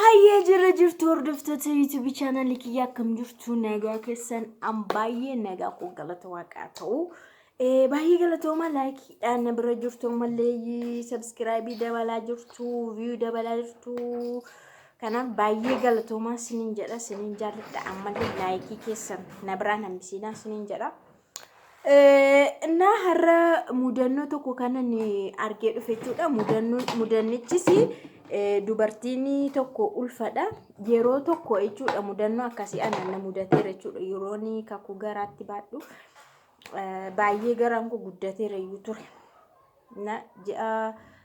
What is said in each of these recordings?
Hayyee, jirra jirtu hordoftoota YouTube chaanalii kiyya, akkam jirtu? Nagaa keessan? An baay'ee nagaa koo, galata Waaqaa ta'u. Baay'ee galatooma, likeiidhaan na bira jirtu, ammallee subscribe dabalaa jirtu, view dabalaa jirtu. Kanaaf baay'ee galatoomaa sinin jedha, sinin jaalladha. Ammallee like keessan na biraan hambisiinaa sinin jedha. Innaa har'a mudannoo tokko kanan argee dhufe jechuudha. Mudannoon mudannichis dubartiin tokko ulfadha. Yeroo tokko jechuudha mudannoo akkasii anaan na mudateera jechuudha. Yeroon kakuu garaatti baadhu baay'ee garaan koo guddateera iyyuu ture. Na ji'a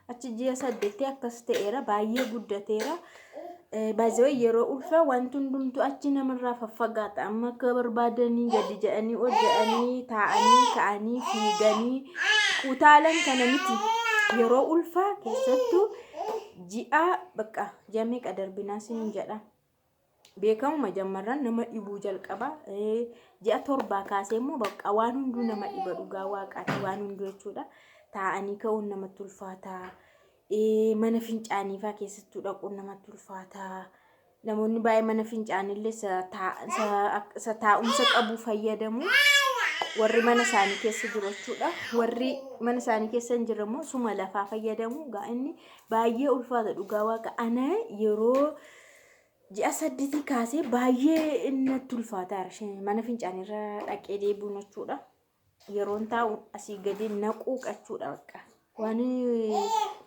achi ji'a 8 akkas ta'eera, baay'ee guddateera. Baay'ee yeroo ulfaa wanti hundumtuu achi namarraa faffagaata. Amma akka barbaadanii gadi jedhanii, ol jedhanii, taa'anii, ka'anii, fiiganii utaalan kana miti. Yeroo ulfaa keessattuu ji'a bakka ji'a meeqa darbinaa siin jedha. Beekamuma jammarran nama dhibuu jalqaba. Ji'a 7 kaasee immoo bakka waan hunduu nama dhiba, dhugaa Waaqaati, waan hunduu jechuudha. Taa'anii ka'uun namatti ulfaata. Mana fincaanii fa'aa keessattuu dhaquun namatti ulfaata. Namoonni baay'ee mana fincaaniillee isa taa'umsa qabu fayyadamu. Warri mana isaanii keessa jiru jechuudha. Warri mana isaanii keessa hin jirre immoo suma lafaa fayyadamu. Gaa inni baay'ee ulfaata, dhugaa Waaqa. Ana yeroo ji'a 8 kaasee baay'ee natti ulfaataara. Mana fincaaniirra dhaqee deebi'uun jechuudha. Yeroon taa'u asii gadi naquu qachuudha bakka. Waan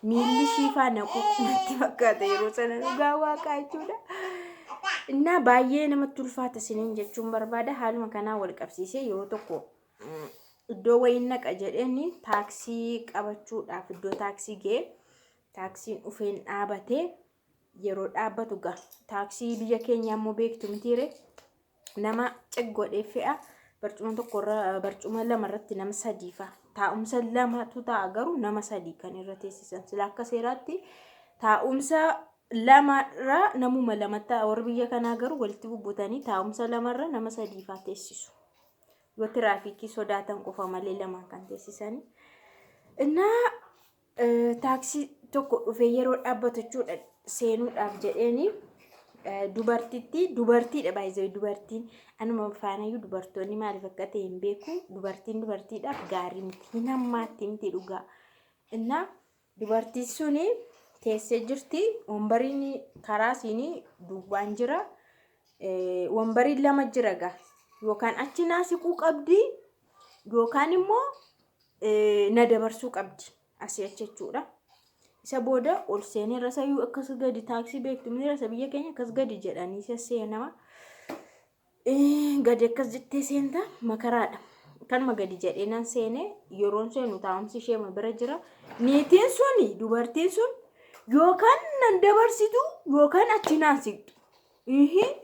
miilli shiifaa naquu natti fakkaata yeroo sana, dhugaa Waaqaa jechuudha. Innaa baay'ee namatti ulfaata isiniin jechuun barbaada. Haaluma kanaa wal qabsiisee yeroo tokko iddoo wayiin naqa jedheen taaksii qabachuudhaaf iddoo taaksii ga'e. Taaksiin dhufeen dhaabatee, yeroo dhaabbatu gaa taaksii biyya keenyaa immoo beektu mitiire, nama ciggodhee fe'a. Barcuma tokkorra, barcuma lama irratti nama sadii fa'a, taa'umsa lamatu ta'a, garuu nama sadii kan irra teessisan. Sila akka seeraatti taa'umsa lamarra namuma lama ta'a. Warri biyya kanaa garuu walitti bubbutanii taa'umsa lamarra nama sadii fa'a teessisu, yoo tiraafikii sodaatan qofa malee lamaan kan teessisanii. Innaa taaksii tokko dhufee yeroo dhaabbatu jechuudha, seenuudhaaf jedheeni dubartitti, dubartiidha baay'ee dubartiin anuma faanayyuu, dubartoonni maaliif akka ta'e hin beeku, dubartiin dubartiidhaaf gaarii miti, hin hammaatti miti dhugaa. Innaa dubartiin suni teessee jirti, wambariin karaa siinii duwwaan jira, wambariin lama jira gaa, yookaan achi naasiquu qabdi yookaan immoo na dabarsuu qabdi asii achi jechuudha. Isa booda ol seenee rasayyuu akkas gadi, taaksii beektu miti, rasa biyya keenya akkas gadi jedhanii sesseenama. Gadi akkas jettee seenta, makaraadha. Kanuma gadi jedhee nan seene. Yeroon seenu taa'umsi ishee bira jira. Niitiin suni, dubartiin sun yookaan nan dabarsitu yookaan achi naan siqxu.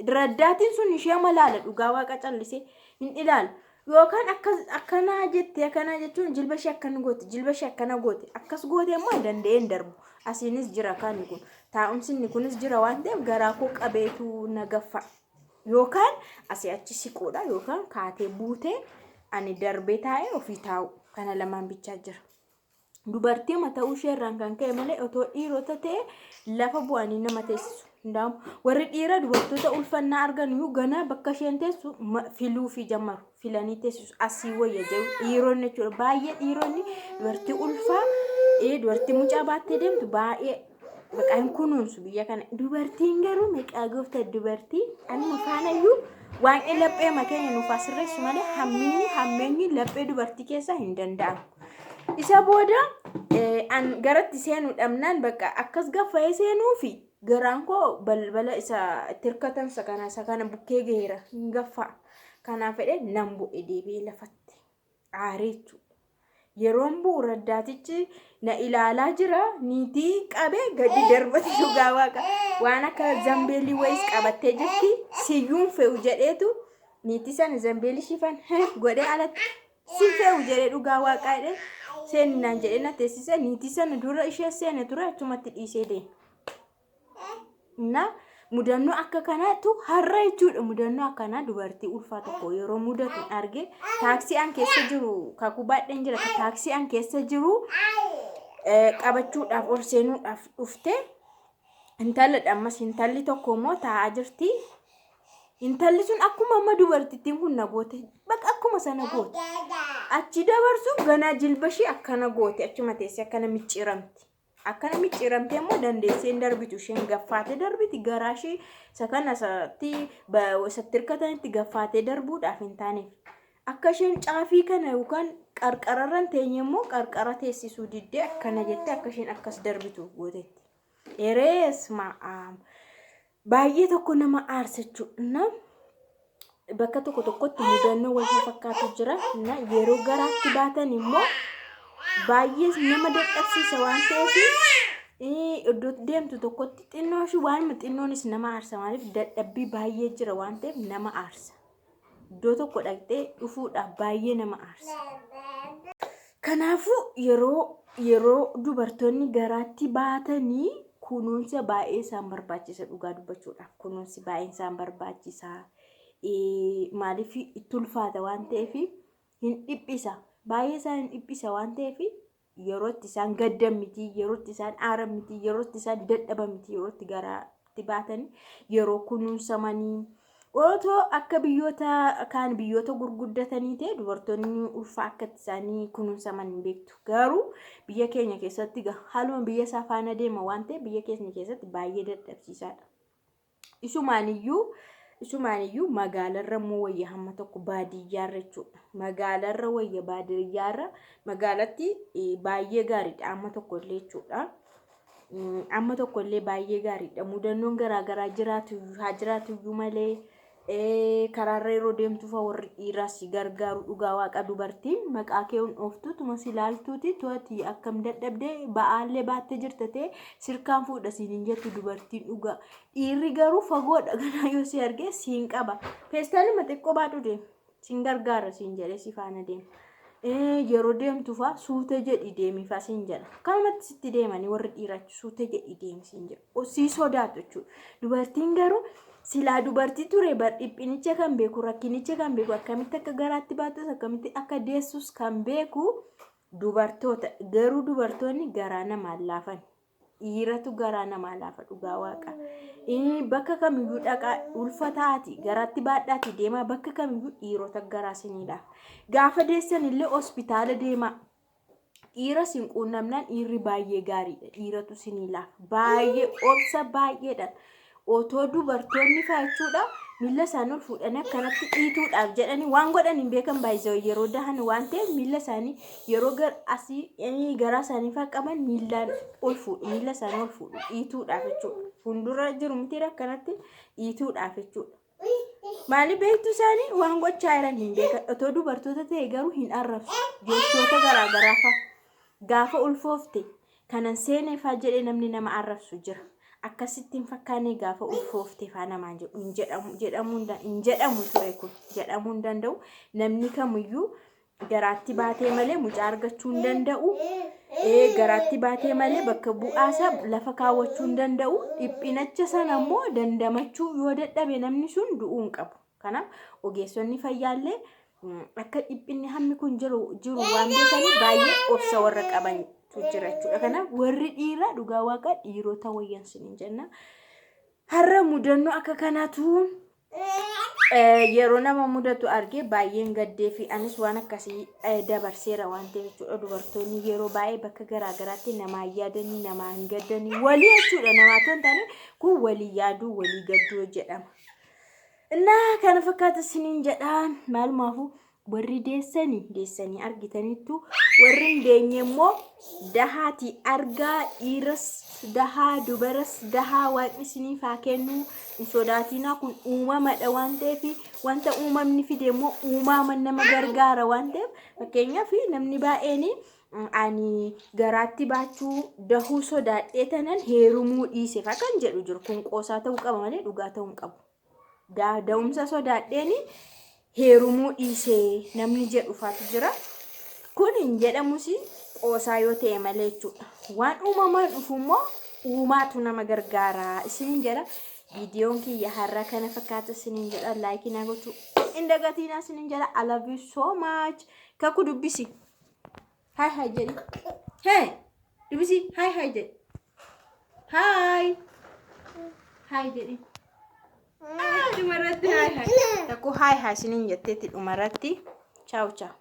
Raddaatiin sun ishee malaala, dhugaa Waaqa callisee hin ilaalu. Yookaan akkas akkanaa jettee, akkanaa jechuun jilba ishee akkana goote, jilba ishee akkana goote, akkas goote immoo danda'ee hin darbu. Asiinis jira kan kun, taa'umsi inni kunis jira waan ta'eef garaa koo qabeetu na gaffa. Yookaan asii achi siquudha yookaan kaatee buutee ani darbee taa'ee ofii taa'u, kana lamaan bichaa jira. Dubartii ta'uu ishee irraan kan ka'e malee otoo dhiirota ta'e lafa bu'anii nama teessisu. Hundaamu warri dhiira dubartoota ulfannaa argan iyyuu ganaa bakka isheen teessu filuu fi jammaru, filanii teessisu, asii wayya jedhu dhiironni jechuudha. Baay'ee dhiironni dubartii ulfaa, dubartii mucaa baattee deemtu baay'ee maqaa hin kunuunsu biyya kana. Dubartiin garuu meeqaa goofta dubartii anuma faanayyuu Waaqni laphee keenya nuuf haa sirreessu malee hamminni hammeenyi laphee dubartii keessaa hin danda'amu. Isa booda an garatti seenuu dhabnaan bakka akkas gaffa'ee seenuu fi garaan koo balbala isa itti hirkatan isa kana bukkee gaheera, hin gaffa'a. Kanaaf fedhe nan bu'e deebi'ee lafatti aaree jechuudha. Yeroon bu'u raddaatichi na ilaalaa jira. Niitii qabee gadi darbate, dhugaa Waaqa. Waan akka zambeelii wayiis qabattee jirti. Siyyuun fe'u jedheetu niitii sana zambeelii shifan godhee alatti si fe'u jedhee, dhugaa Waaqaa jedhee seeninaan jedhee na teessise. Niitii sana dura ishee seene ture, achumatti dhiisee deeme. Na mudannoo akka kanaatu har'a jechuudha, mudannoo akkanaa dubartii ulfaa tokko yeroo mudatu arge. Taaksii an keessa jiru, kakuu baadheen jira, taaksii an keessa jiru qabachuudhaaf ol seenuudhaaf dhufte. Intalladha ammas intalli tokko immoo taa'aa jirti. Intalli sun akkuma amma dubartittiin kun na goote bakka akkuma sana goote. Achi dabarsuuf ganaa jilba ishee akkana goote achuma teessee akkana micciiramti. Akkana micciiramtee immoo dandeessee hin darbitu isheen gaffaatee darbiti garaa ishee isa kana isatti isatti hirkatanitti gaffaatee darbuudhaaf hin taaneef. Akka isheen caafii kana yookaan qarqararra hin teenye immoo qarqara teessisuu diddee akkana jettee akka isheen akkas darbitu gootetti. Erees ma'aam. Baay'ee tokko nama aarsa jechuudha. Bakka tokko tokkotti mudannoo wal fakkaatu jira. Na yeroo garaatti baatan immoo baay'ee nama dadhabsiisa waan ta'eef iddoo deemtu tokkotti xinnoo ishii waanuma xinnoonis nama aarsa maaliif dadhabbii baay'ee jira waan ta'eef nama aarsa. Iddoo tokko dhaqxee dhufuudhaaf baay'ee nama aarsa. Kanaafuu yeroo yeroo dubartoonni garaatti baatanii kunuunsa baay'ee isaan barbaachisa dhugaa dubbachuudhaaf kunuunsi baay'ee isaan barbaachisa. Maaliif itti ulfaata waan ta'eef hin dhiphisa baay'ee isaan hin dhiphisa waan ta'eef yeroo itti isaan gaddan miti yeroo itti isaan aaran miti yeroo itti isaan dadhaban miti yeroo itti garaatti baatanii yeroo kunuunsamanii otoo akka biyyoota kaan biyyoota gurguddatanii ta'e dubartoonni ulfa akka itti isaanii kunuunsaman hin beektu garuu biyya keenya keessatti haaluma biyya isaa faana deema waan ta'eef biyya keenya keessatti baay'ee dadhabsiisaadha. Isumaaniyyuu magaalarra immoo wayya hamma tokko baadiyyaarra jechuudha. Magaalarra wayya baadiyyaarra magaalatti baay'ee gaariidha amma tokko illee jechuudha. Amma tokko illee baay'ee gaariidha. Mudannoon garaagaraa jiraatu haa jiraatu iyyuu malee karaarra yeroo deemtu fa'a warri dhiiraa si gargaaru dhugaa waaqa dubartiin maqaa kee hin dhooftu tuma si ilaaltuuti to'ati akkam dadhabdee ba'aallee baattee jirta ta'e sirkaan fuudha siin hin jettu dubartiin dhugaa. Dhiirri garuu fagoodha ganaa yoo si argee siin qaba. Feestaalima xiqqoo baadhu deema. Siin gargaara siin jedhee si faana deema. Yeroo deemtu faa suuta jedhi deemi faa siin jedha. Kanumatti sitti deemanii warri dhiiraa suuta jedhi deemi siin jedhu. Sii sodaatu jechuudha. Dubartiin garuu silaa dubartii ture bar dhiphinicha kan beeku rakkinicha kan beeku akkamitti akka garaatti baattus akkamitti akka deessus kan beeku dubartoota. Garuu dubartoonni garaa namaan laafan. Dhiiratu garaa namaa laafa dhugaa waaqa. Bakka kamiyyuu dhaqaa ulfa taati garaatti baadhaati deemaa bakka kamiyyuu dhiirota garaa isinii laafa. Gaafa deessan illee hospitaala deemaa. Dhiira sin quunnamnaan dhiirri baay'ee gaariidha. Dhiiratu isinii laafa. Baay'ee obsa baay'eedhaan. Otoo dubartoonni faa jechuudha miila isaanii ol fuudhanii akkanatti dhiituudhaaf jedhanii waan godhan hin beekan baay'ee yeroo dahan waan ta'eef miila isaanii yeroo gar asii garaa isaanii faa qaban miilaan ol fuudhu miila isaanii ol fuudhu dhiituudhaaf jechuudha. Fuuldura jiru miti akkanatti dhiituudhaaf jechuudha. Maali beektu isaanii waan gochaa jiran hin beekan. Otoo dubartoota ta'e garuu hin arrabsu. Jechoota garaa garaa fa'a. Gaafa ulfoofte kanan seenee faa jedhee namni nama arrabsu jira. Akkasitti hin fakkaanne gaafa ulfoofte faa namaan jedhu hin jedhamu jedhamuu hin jedhamu ture kun jedhamuu hin danda'u. Namni kamiyyuu garaatti baatee malee mucaa argachuu hin danda'u. Garaatti baatee malee bakka bu'aasaa lafa kaawwachuu hin danda'u. Dhiphinacha sana immoo dandamachuu yoo dadhabe namni sun du'uu hin qabu. Kanaaf ogeessonni fayyaallee akka dhiphinni hammi kun jiru jiru waan beekaniif baay'ee obsa warra qabantu jira jechuudha. Kanaaf warri dhiiraa dhugaa waaqa dhiirota wayyan sinin jenna. Har'a mudannoo akka kanaatu yeroo nama mudatu argee baay'een gaddee fi anis waan akkasii dabarseera waan ta'eef jechuudha. Dubartoonni yeroo baay'ee bakka garaa garaatti namaa yaadanii namaa hin gaddanii walii jechuudha namaa otoo hin taane kun walii yaaduu walii gadduu jedhama. Innaa kana fakkaata isiniin jedha maalumaafuu warri deessanii deessanii argitaniittu warri hin deenye immoo dahaatii argaa dhiiras dahaa dubaras dahaa waaqni isiniif haa kennu hin sodaatinaa kun uumamadha waan ta'eef wanta uumamni fide immoo uumama nama gargaara waan ta'eef fakkeenyaaf namni baay'een ani garaatti baachuu dahuu sodaadhee tanan heerumuu dhiise fa kan jedhu jiru kun qoosaa ta'uu qaba malee dhugaa ta'uu hin qabu. Da'umsa sodaadheeni heerumuu dhiise namni jedhu faatu jira. Kun hin jedhamus qoosaa yoo ta'e malee jechuudha. Waan uumamaan dhufu immoo uumaatu nama gargaara isiniin jedha. Viidiyoon kiyya har'a kana fakkaata isiniin jedha. Like naa gochuu hin dagatinaa isiniin jedha. I love you so much. Kakuu dubbisi. Hi hi jedhi. Hey dubbisi hi hi jedhi. Hi. Hi jedhi. Dhumarratti hi hi. Takkuu hi hi isiniin jetteetti dhumarratti. Ciao ciao.